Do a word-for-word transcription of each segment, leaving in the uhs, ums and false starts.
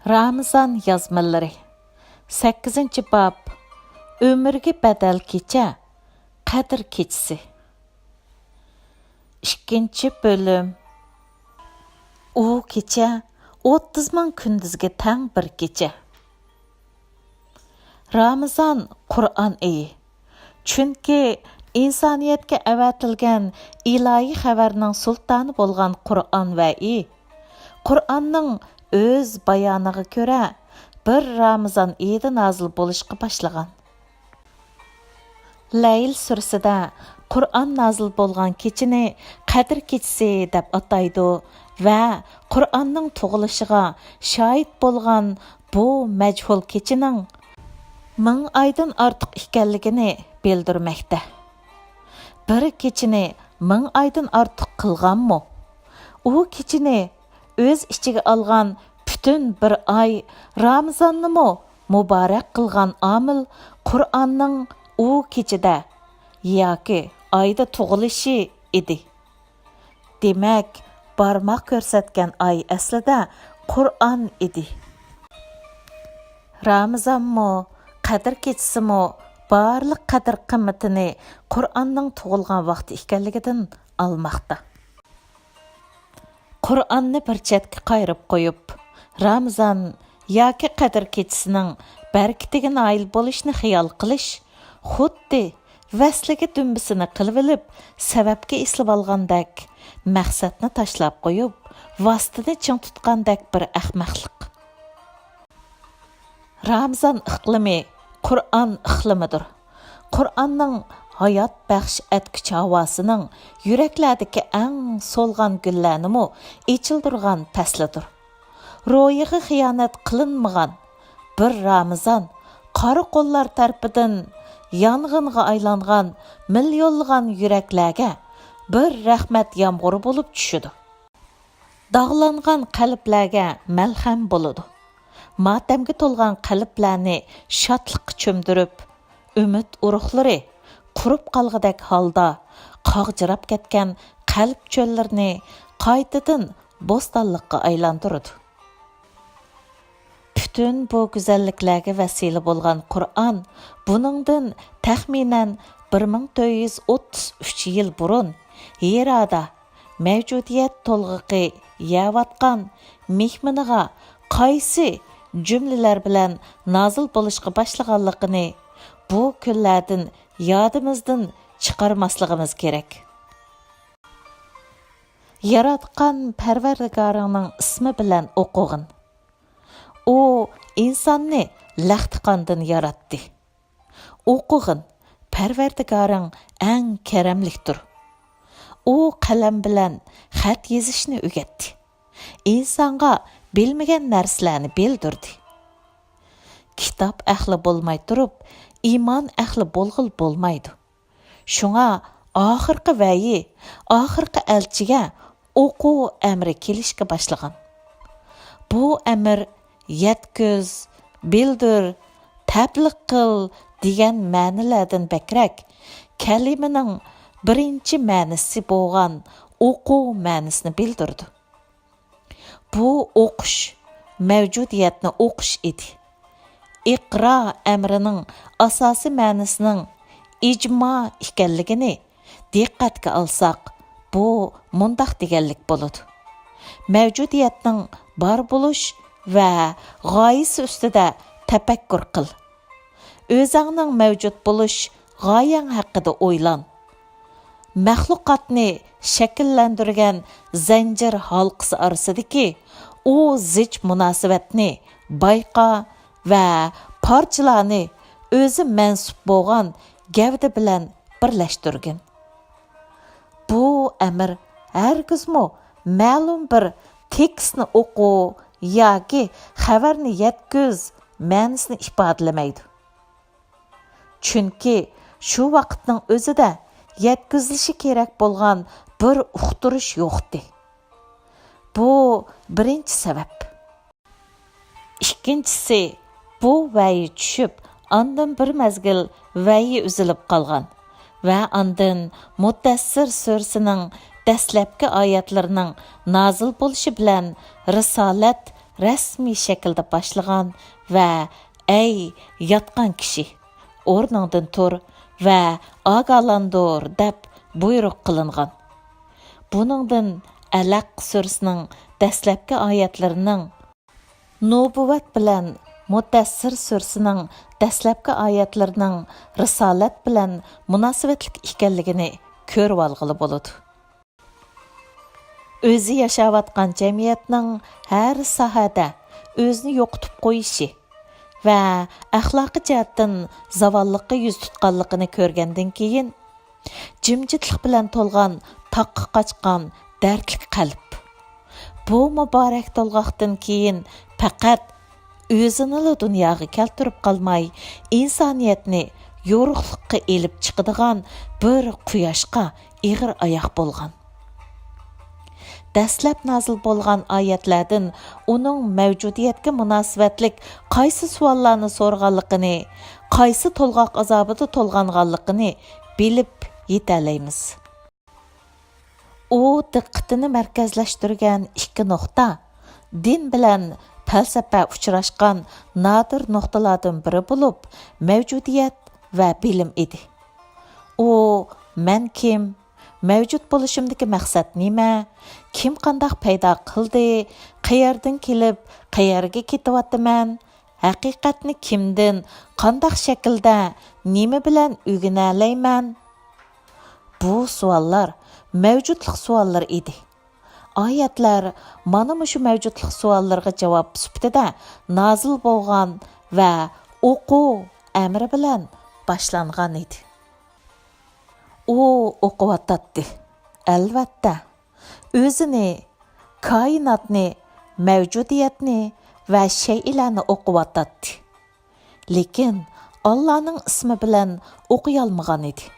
رامىزان يازمىلىرى، سەككىزىنچى باب. ئۆمۈرگە بەدەل كېچە، قەدىر كېچىسى. ئىككىنچى بۆلۈم. ئۇ كېچە ئوتتۇز مىڭ كۈندۈزگە تەڭ بىر كېچە. رامىزان قۇرئان ئېيى. چۈنكى ئىنسانىيەتكە ئەۋەتىلگەن ئىلاھىي خەۋەرنىڭ سۇلتانى بولغان قۇرئان ۋەھىي، قۇرئاننىڭ ئۆز بايانىغا كۆرە، بىر رامىزان ئېيىدا نازىل بولۇشقا باشلىغان. لەيل سۈرىسىدە قۇرئان نازىل بولغان كېچىنى قەدىر كېچىسى دەپ ئاتايدۇ ۋە قۇرئاننىڭ تۇغۇلۇشىغا شاھىت بولغان بۇ مەجھۇل كېچىنىڭ مىڭ ئايدىن ئارتۇق ئىكەنلىكىنى بىلدۈرمەكتە. بىر كېچىنى مىڭ ئايدىن ئارتۇق قىلغانمۇ؟ ئۇ كېچىنى ئۆز ئىچىگە ئالغان پۈتۈن بىر ئاي رامىزاننىمۇ مۇبارەك قىلغان ئامىل قۇرئاننىڭ ئۇ كېچىدە ياكى ئايدا تۇغۇلۇشى ئىدى. دېمەك، بارماق كۆرسەتكەن ئاي ئەسلىدە قۇرئان ئىدى. رامىزانمۇ، قەدىر كېچىسىمۇ بارلىق قەدىر-قىممىتىنى قۇرئاننىڭ تۇغۇلغان ۋاقتى ئىكەنلىكىدىن ئالماقتا. قۇرئاننى بىر چەتكە قايرىپ قويۇپ، رامىزان ياكى قەدىر كېچىسىنىڭ بەرىكىتىگە نائىل بولۇشنى خىيال قىلىش خۇددى ۋەسلىگە دۈمبىسىنى قىلىۋېلىپ، سەۋەبكە ئېسىلىۋالغاندەك، مەقسەتنى تاشلاپ قويۇپ، ۋاسىتىنى چىڭ تۇتقاندەك بىر ئەخمەقلىق. رامىزان ئىقلىمى قۇرئان ئىقلىمىدۇر. قۇرئاننىڭ ھايات بەخش ئەتكۈچ ھاۋاسىنىڭ يۈرەكلەردىكى ئەڭ سولغان گۈللەرنىمۇ ئېچىلدۇرغان پەسلىدۇر. روھىغا خىيانەت قىلىنمىغان بىر رامىزان قارا قوللار تەرىپىدىن يانغىنغا ئايلانغان مىليونلىغان يۈرەكلەرگە بىر رەھمەت يامغۇرى بولۇپ چۈشىدۇ. داغلانغان قەلبلەرگە مەلھەم بولىدۇ. ماتەمگە تولغان قەلبلەرنى شادلىققا چۆمدۈرۈپ، ئۈمىد ئۇرۇقلىرى قۇرۇپ قالغۇدەك ھالدا قاغجىراپ كەتكەن قەلب چۆللىرىنى قايتىدىن بوستانلىققا ئايلاندۇرىدۇ. پۈتۈن بۇ گۈزەللىكلەرگە ۋەسىلە بولغان قۇرئان بۇنىڭدىن تەخمىنەن بىر مىڭ تۆت يۈز ئوتتۇز ئۈچ يىل بۇرۇن ھىرادا مەۋجۇدىيەت تولغىقى يەۋاتقان مېھمىنىغا قايسى جۈملىلەر بىلەن نازىل بولۇشقا باشلىغانلىقىنى بۇ كۈنلەردىن يادىمىزدىن چىقارماسلىقىمىز كېرەك. ياراتقان پەرۋەردىگارىڭنىڭ ئىسمى بىلەن ئوقۇغىن. ئۇ ئىنساننى لەختە قاندىن ياراتتى. ئوقۇغىن، پەرۋەردىگارىڭ ئەڭ كەرەملىكتۇر. ئۇ قەلەم بىلەن خەت يېزىشنى ئۆگەتتى. ئىنسانغا بىلمىگەن نەرسىلەرنى بىلدۈردى. كىتاب ئەھلى بولماي تۇرۇپ، ئىمان ئەھلى بولغىلى بولمايدۇ. شۇڭا ئاخىرقى ۋەھىي، ئاخىرقى ئەلچىگە ئوقۇ ئەمرى كېلىشكە باشلىغان. بۇ ئەمىر يەتكۈز، بىلدۈر، تەبلىغ قىل دېگەن مەنىلەردىن بەكرەك، كەلىمىنىڭ بىرىنچى مەنىسى بولغان ئوقۇ مەنىسىنى بىلدۈرىدۇ. بۇ ئوقۇش، مەۋجۇدىيەتنى ئوقۇش ئىدى. ئىقرا ئەمرىنىڭ ئاساسىي مەنىسىنىڭ ئىجما ئىكەنلىكىنى دىققەتكە ئالساق، بۇ مۇنداق دېگەنلىك بولىدۇ: مەۋجۇدىيەتنىڭ بار بولۇش ۋە غايىسى ئۈستىدە تەپەككۇر قىل. ئۆزەڭنىڭ مەۋجۇت بولۇش غايەڭ ھەققىدە ئويلان. مەخلۇقاتنى شەكىللەندۈرگەن زەنجىر ھالقىسى ئارىسىدىكى ئۇ زىچ مۇناسىۋەتنى بايقا ۋە پارچىلارنى ئۆزى مەنسۇپ بولغان گەۋدە بىلەن بىرلەشتۈرگىن. بۇ ئەمىر ھەرگىزمۇ مەلۇم بىر تېكىستنى ئوقۇ ياكى خەۋەرنى يەتكۈز مەنىسىنى ئىپادىلىمەيدۇ. چۈنكى شۇ ۋاقىتنىڭ ئۆزىدە يەتكۈزۈلۈشى كېرەك بولغان بىر ئۇقتۇرۇش يوقتى. بۇ بىرىنچى سەۋەب. ئىككىنچىسى، بۇ ۋەھىي چۈشۈپ، ئاندىن بىر مەزگىل ۋەھىي ئۈزۈلۈپ قالغان ۋە ئاندىن مۇددەسسىر سۈرىسىنىڭ دەسلەپكى ئايەتلىرىنىڭ نازىل بولۇشى بىلەن رىسالەت رەسمىي شەكىلدە باشلىغان ۋە «ئەي ياتقان كىشى، ئورنۇڭدىن تۇر ۋە ئاگاھلاندۇر» دەپ بۇيرۇق قىلىنغان. بۇنىڭدىن ئەلەق سۈرىسىنىڭ دەسلەپكى ئايەتلىرىنىڭ، نۇبۇۋۋەت بىلەن مۇددەسسىر سۈرىسىنىڭ دەسلەپكى ئايەتلىرىنىڭ رىسالەت بىلەن مۇناسىۋەتلىك ئىكەنلىكىنى كۆرۈۋالغىلى بولىدۇ. ئۆزى ياشاۋاتقان جەمئىيەتنىڭ ھەر ساھەدە ئۆزىنى يوقىتىپ قويۇشى ۋە ئەخلاقىي جەھەتتىن زاۋاللىققا يۈز تۇتقانلىقىنى كۆرگەندىن كېيىن، جىمجىتلىق بىلەن تولغان تاغقا قاچقان دەردلىك قەلب. بۇ مۇبارەك تولغاقتىن كېيىن پەقەت ئۆزىنىلا دۇنياغا كەلتۈرۈپ قالماي، ئىنسانىيەتنى يورۇقلۇققا ئېلىپ چىقىدىغان بىر قۇياشقا ئېغىر ئاياق بولغان. دەسلەپ نازىل بولغان ئايەتلەردىن ئۇنىڭ مەۋجۇدىيەتكە مۇناسىۋەتلىك قايسى سوئاللارنى سورىغانلىقىنى، قايسى تولغاق ئازابىدا تولغانغانلىقىنى بىلىپ يېتەلەيمىز. ئۇ دىققىتىنى مەركەزلەشتۈرگەن ئىككى نۇقتا دىن بىلەن پەلسەپە ئۇچراشقان نادىر نۇقتىلاردىن بىرى بولۇپ، مەۋجۇدىيەت ۋە بىلىم ئىدى. ئۇ «مەن كىم؟ مەۋجۇت بولۇشۇمدىكى مەقسەت نېمە؟ كىم قانداق پەيدا قىلدى؟ قەيەردىن كېلىپ، قەيەرگە كېتىۋاتىمەن؟ ھەقىقەتنى كىمدىن، قانداق شەكىلدە، نېمە بىلەن ئۆگىنەلەيمەن؟» بۇ سوئاللار مەۋجۇتلۇق سوئاللىرى ئىدى. ئايەتلەر مانا مۇشۇ مەۋجۇتلۇق سوئاللىرىغا جاۋاب سۈپىتىدە نازىل بولغان ۋە «ئوقۇ» ئەمرى بىلەن باشلانغان ئىدى. ئۇ ئوقۇۋاتاتتى. ئەلۋەتتە، ئۆزىنى، كائىناتنى، مەۋجۇدىيەتنى ۋە شەيئىلەرنى ئوقۇۋاتاتتى. لېكىن ئاللانىڭ ئىسمى بىلەن ئوقۇيالمىغان ئىدى.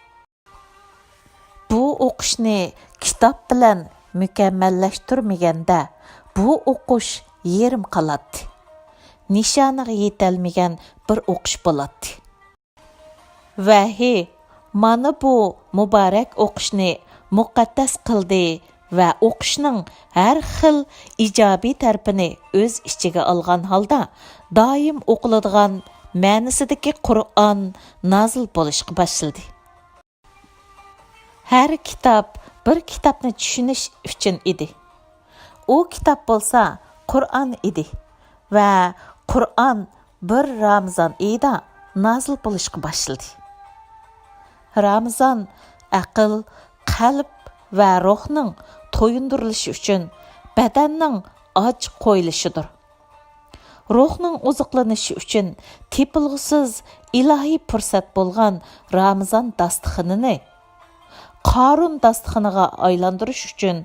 بۇ ئوقۇشنى كىتاب بىلەن مۇكەممەللەشتۈرمىگەندە، بۇ ئوقۇش يېرىم قالاتتى. نىشانىغا يېتەلمىگەن بىر ئوقۇش بولاتتى. ۋەھى مانا بۇ مۇبارەك ئوقۇشنى مۇقەددەس قىلدى ۋە ئوقۇشنىڭ ھەر خىل ئىجابىي تەرىپىنى ئۆز ئىچىگە ئالغان ھالدا، دائىم ئوقۇلىدىغان مەنىسىدىكى قۇرئان نازىل بولۇشقا باشلىدى. ھەر كىتاب بىر كىتابنى چۈشىنىش ئۈچۈن ئىدى. ئۇ كىتاب بولسا قۇرئان ئىدى ۋە قۇرئان بىر رامىزان ئېيىدا نازىل بولۇشقا باشلىدى. رامىزان ئەقىل، قەلب ۋە روھنىڭ تويۇندۇرۇلۇشى ئۈچۈن بەدەننىڭ ئاچ قويۇلۇشىدۇر. روھنىڭ ئوزۇقلىنىشى ئۈچۈن تېپىلغۇسىز ئىلاھىي پۇرسەت بولغان رامىزان داستىخىنىنى قارۇن داستىخىنىغا ئايلاندۇرۇش ئۈچۈن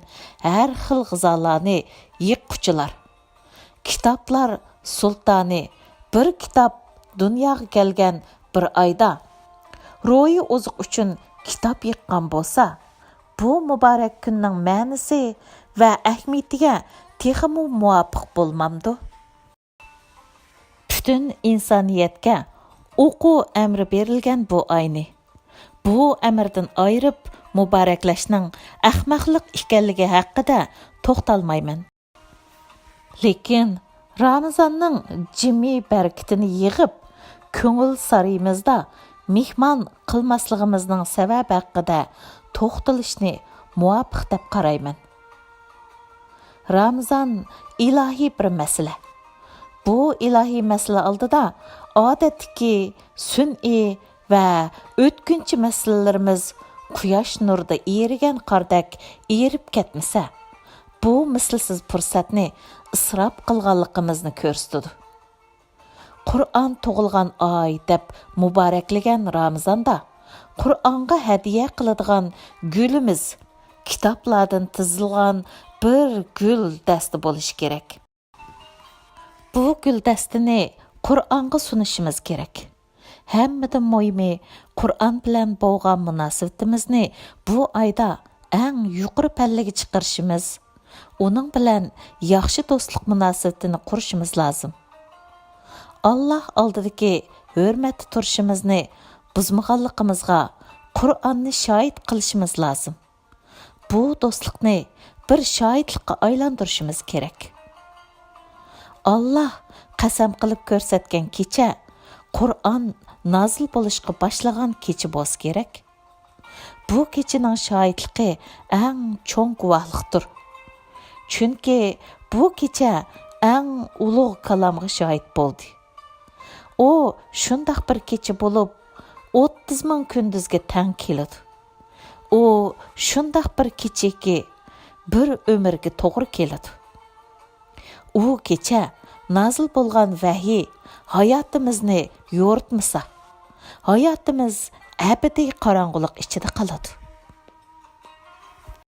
ھەر خىل غىزالارنى يىغقۇچىلار، كىتابلار سۇلتانى بىر كىتاب دۇنياغا كەلگەن بىر ئايدا روھىي ئوزۇق ئۈچۈن كىتاب يىغقان بولسا، بۇ مۇبارەك كۈننىڭ مەنىسى ۋە ئەھمىيىتىگە تېخىمۇ مۇۋاپىق بولمامدۇ؟ پۈتۈن ئىنسانىيەتكە ئوقۇ ئەمرى بېرىلگەن بۇ ئاينى، بۇ ئەمىردىن ئايرىپ مۇبارەكلەشنىڭ ئەخمەقلىق ئىكەنلىكى ھەققىدە توختالمايمەن. لېكىن رامىزاننىڭ جىمى بەرىكىتىنى يىغىپ، كۆڭۈل سارىيىمىزدا مېھمان قىلماسلىقىمىزنىڭ سەۋەبى ھەققىدە توختىلىشنى مۇۋاپىق دەپ قارايمەن. رامىزان ئىلاھىي بىر مەسىلە. بۇ ئىلاھىي مەسىلە ئالدىدا ئادەتتىكى سۈنئىي ۋە ئۆتكۈنچى مەسىلىلىرىمىز قۇياش نۇرىدا ئېرىگەن قاردەك ئېرىپ كەتمىسە، بۇ مىسلىسىز پۇرسەتنى ئىسراپ قىلغانلىقىمىزنى كۆرسىتىدۇ. قۇرئان تۇغۇلغان ئاي دەپ مۇبارەكلىگەن رامىزاندا قۇرئانغا ھەدىيە قىلىدىغان گۈلىمىز كىتابلاردىن تىزىلغان بىر گۈل دەستە بولۇشى كېرەك. بۇ گۈلدەستىنى قۇرئانغا سۇنۇشىمىز كېرەك. ھەممىدىن مۇھىمى، قۇرئان بىلەن بولغان مۇناسىۋىتىمىزنى بۇ ئايدا ئەڭ يۇقىرى پەللىگە چىقىرىشىمىز، ئۇنىڭ بىلەن ياخشى دوستلۇق مۇناسىۋىتىنى قۇرۇشىمىز لازىم. ئاللاھ ئالدىدىكى ھۆرمەتتە تۇرۇشىمىزنى بۇزمىغانلىقىمىزغا قۇرئاننى شاھىت قىلىشىمىز لازىم. بۇ دوستلۇقنى بىر شاھىتلىققا ئايلاندۇرۇشىمىز كېرەك. ئاللاھ قەسەم قىلىپ كۆرسەتكەن كېچە قۇرئان نازىل بولۇشقا باشلىغان كېچە بولسا كېرەك. بۇ كېچىنىڭ شاھىتلىقى ئەڭ چوڭ گۇۋاھلىقتۇر. چۈنكى بۇ كېچە ئەڭ ئۇلۇغ كالامغا شاھىت بولدى. ئۇ شۇنداق بىر كېچە بولۇپ، ئوتتۇز مىڭ كۈندۈزگە تەڭ كېلىدۇ. ئۇ شۇنداق بىر كېچىكى، بىر ئۆمۈرگە توغرا كېلىدۇ. ئۇ كېچە نازىل بولغان ۋەھىي ھاياتىمىزنى يورۇتمىسا، ھاياتىمىز ئەبەدىي قاراڭغۇلۇق ئىچىدە قالىدۇ.